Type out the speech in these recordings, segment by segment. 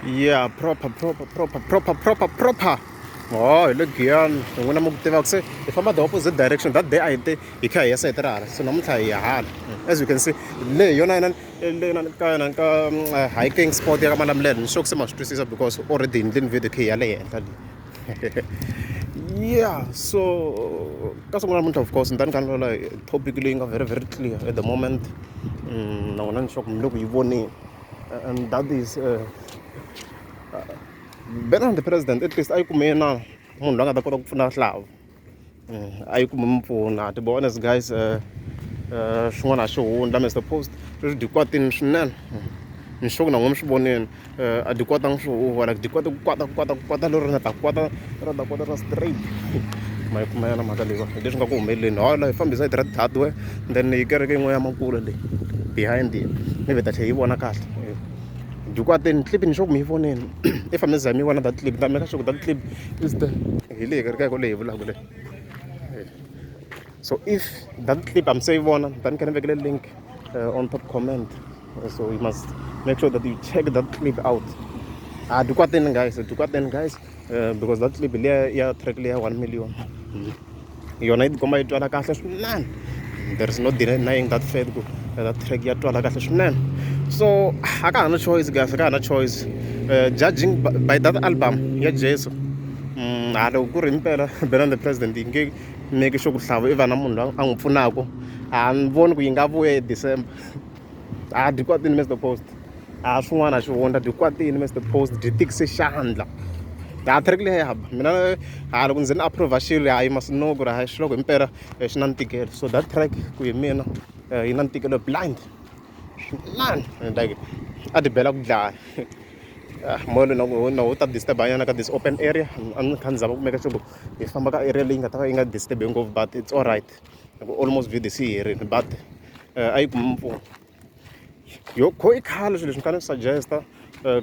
Yeah, proper, proper, proper, proper, proper, proper. Oh, hi le Giyani. Hi n'wina mi ku tivaka se hi famba the opposite direction. That day a hi te hi kha hi ya sayiti ra hala. So namuntlha hi ya hala. As you can see, le hi yona yona le na ka yona ka hiking spot ya ka Malamulele. Ni sure ku se ma swi twisisa because already hi ndleni video kha hi ya le henhla le. Yeah, so ka siku ra namuntlha of course ni ta ni kha ni vulavula hi topic leyi nga very very clear at the moment. Na n'wina ni sure ku mi le ku yi voneni. And that is Benny the president at least a yi kume na munhu loyi a nga ta kota ku pfuna Hlavu. A yi kume mpfuna to be honest guys xin'wana a xi hundla Mister Post sweswi dyi kwatile swinene. Ni sure ku na n'wina mi swi vonile a dyi kwatanga swo huhwa like dyi kwate ku kwata ku kwata ku kwata lero ri nga ta kwata ra ta kwata ra straight. Ma yi kuma yona mhaka leyiwani hi leswi nga ku humeleleni hala hi fambe hi sayiti ra ti-hardware then hi kereke yin'wana ya makula leyi behind maybe hi ta tlhela hi yi vona kahle. Dyi kwatile clip ni sure ku mi yi vonile if a mi za mi yi vona that clip ni ta make sure ku that clip is there. Hi leyi kereke leyi hi vulaka leyi. So if that clip a mi se yi vona ni ta ni kha ni vekele link on top comment so you must make sure that you check that clip out. A dyi kwatile guys, dyi kwatile guys because that clip liya ya track liya 1 million yona yi tikomba yi twala kahle swinene. There is no denying that fact ku that track ya twala kahle swinene. So a ka ha na choice guys, a ka ha na choice. Judging by that album ya Jesu ha loko ku ri himpela Benny the President yi nge make sure ku Hlavu i va na munhu loyi a n'wi pfunaka a ni voni ku yi nga vuya hi December. A dyi kwatile Mister Post, a swin'wana a xi hundla dyi kwatile Mister Post dyi tikise xandla. Ha track liya ya ba mina ha loko ndzi ni approve xilo hayi must know ku ri hayi xiloko himpela xi na ntikelo. So that track ku hi mina yi na ntikelo blind swinene like a ti bela ku dlaya. Moya lowu na wu ta disturb nyana ka this open area a ni kha ni zama ku make sure ku hi famba ka area leyi nga ta va yi nga disturb ngopfu but it's alright almost video se yi herile but a yi kumi mpfuno. Yo kho i khale swilo leswi ni kha ni swi suggest-a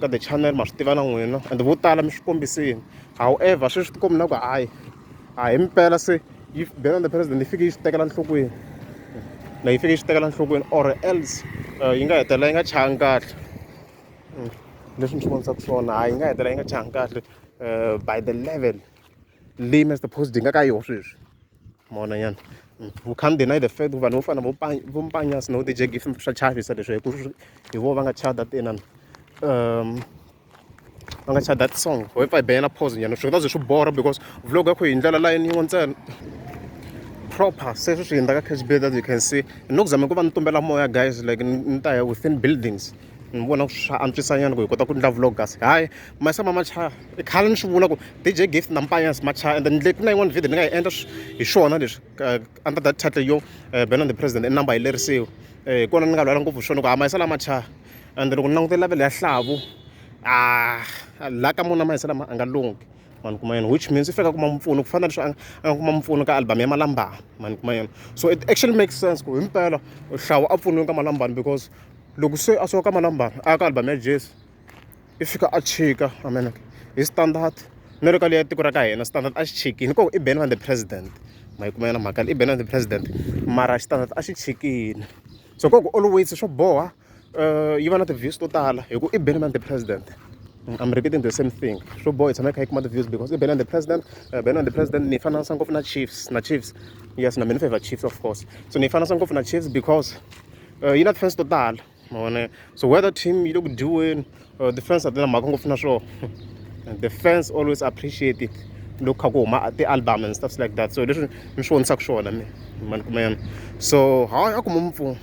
ka the channel ma swi tiva na n'wina and vo tala mi swi kombisile however sweswi tikombi na ku hayi a hi mpela se yi Benny the President yi fike yi swi tekela enhlokweni na yi fike yi swi tekela enhlokweni or else yi nga hetelela yi nga chayangi kahle. Leswi ni swi vonisaka swona hayi yi nga hetelela yi nga chayangi kahle by the level leyi Mister Post yi nga ka yona sweswi. Ma vona nyana we can't deny the fact ku vanhu vo fana vo vo Mpanyasi na vo D_J Gift swa chavisa leswi hi ku hi vona va nga chaya that inani va nga chaya that song. Ho pfa hi ba nyana pause nyana swi nga ze swi borha because vlog ya kho hi ndlela layeni yin'we ntsena proper. Se sweswi hi hundza ka cash as you can see ni le ku zameni ku va ni tumbela moya guys like ni ta ya within buildings ni vona ku swa antswisa nyana ku hi kota ku endla vlog kasi hayi mayisa ma chaya i khale ni swi vula ku D_J Gift na Mpanyasi ma chaya and then ku na yin'wana video ni nga yi endla hi swona leswi under that title yo Benny the President i number yi lerisiwa hi kona ni nga lwela ngopfu hi swona ku ha mayisa lama chaya and loko ni langute level ya Hlavu a la ka mona mayisa lama a nga lunghi mani kuma yena which means i fika kuma mpfuno ku fana na leswi a nga kuma mpfuno ka album ya Malambani mani kuma yena. So it actually makes sense ku himpela Hlavu a pfuniwe ka Malambani because loko se a suka ka Malambani a ya ka album ya Jesu i fika a chika amen hi standard na le ka leya tiko ra ka hina standard a xi chikile ko i Benny the President ma yi kuma yona mhaka leyi i Benny the President mara standard a xi chikile so koko always swo boha yi va na ti-views to tala hi ku i Benny the President. I'm repeating the same thing swo boha hi tshama hi kha hi kuma ti-views because i Benny the President. Benny the President ni yi fananisa ngopfu na Chiefs na Chiefs yes na mina ni favor Chiefs of course so ni yi fananisa ngopfu na Chiefs because yi na ti-fans to tala ma vona so whether team yi le ku dyiweni ti-fans a ti na mhaka ngopfu na swona the fans always appreciate it loko kha ku huma ti-album and stuff like that so leswi ni swi vonisaka swona mina mani kuma yena so hayi a kuma mpfuno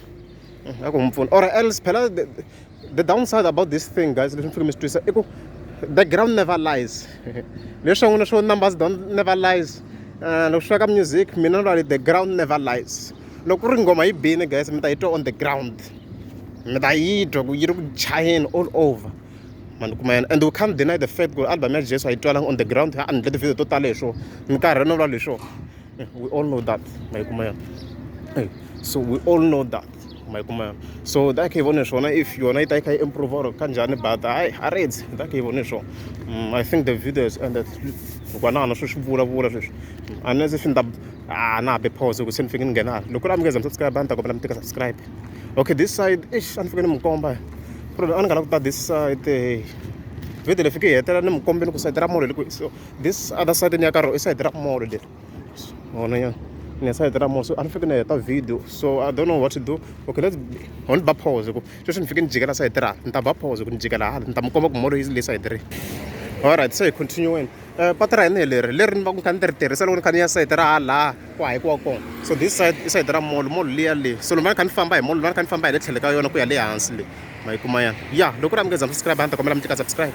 a kuma mpfuno or else phela the downside about this thing guys leswi ni fike mi swi twisa i ku the ground never lies leswi n'wina swo numbers don't never lies loko swi fika ka music mina ni the ground never lies loko ku ri nghoma yi bini guys mi ta yi twa on the ground mi ta yi twa ku yi ri ku chayeni all over mani kuma yena and we can't deny the fact ku album ya Jesu a yi twalanga on the ground a ni endle ti-video to tala hi swona minkarhi no vula leswo we all know that ma yi kuma yena so we all know that ma yi kuma yena so ta kha yi vone swona if yona yi ta yi kha yi improve or kanjhani but hayi a redzi ta kha yi vone swona. I think the video has ended hikuva na ha na swi swi vulavula sweswi unless if ni ta a na ha be pause ku se ni fike ni nghena hala loko ku ri a mi nge za mi subscribe a ni ta kombela mi tika subscribe. Okay, this side ish a ni fike ni mi komba problem a ni nga la ku ta this side. Video leyi fike yi hetelela ni mi kombeni ku sayiti ra mall hi le kwihi. So this other side ni ya ka rona i sayiti ra mall leri. Vona nyana ni ya sayiti ra mall, so a ni fiki ni heta video, so I don't know what to do. Okay, let's ho ni ba pause ku sweswi ni fike ni jikela sayiti ra, ni ta ba pause ku ni jikela hala, ni ta mi komba ku mall yi le sayiti rihi. Alright, se hi continue-weni. Patu ra hina hi leri leri ni va ku ni kha ni ri tirhisa loko ni kha ni ya sayiti ra hala ku hayikiwa kona. So this side i sayiti ra mall, mall liya le. So loko ni va ni kha ni famba hi mall, ni va ni kha ni famba hi le tlhelo ka yona ku ya le hansi le, ma yi kuma yana ya. Loko ku ri a mi nge za mi subscribe, a ni ta kombela mi tlika subscribe.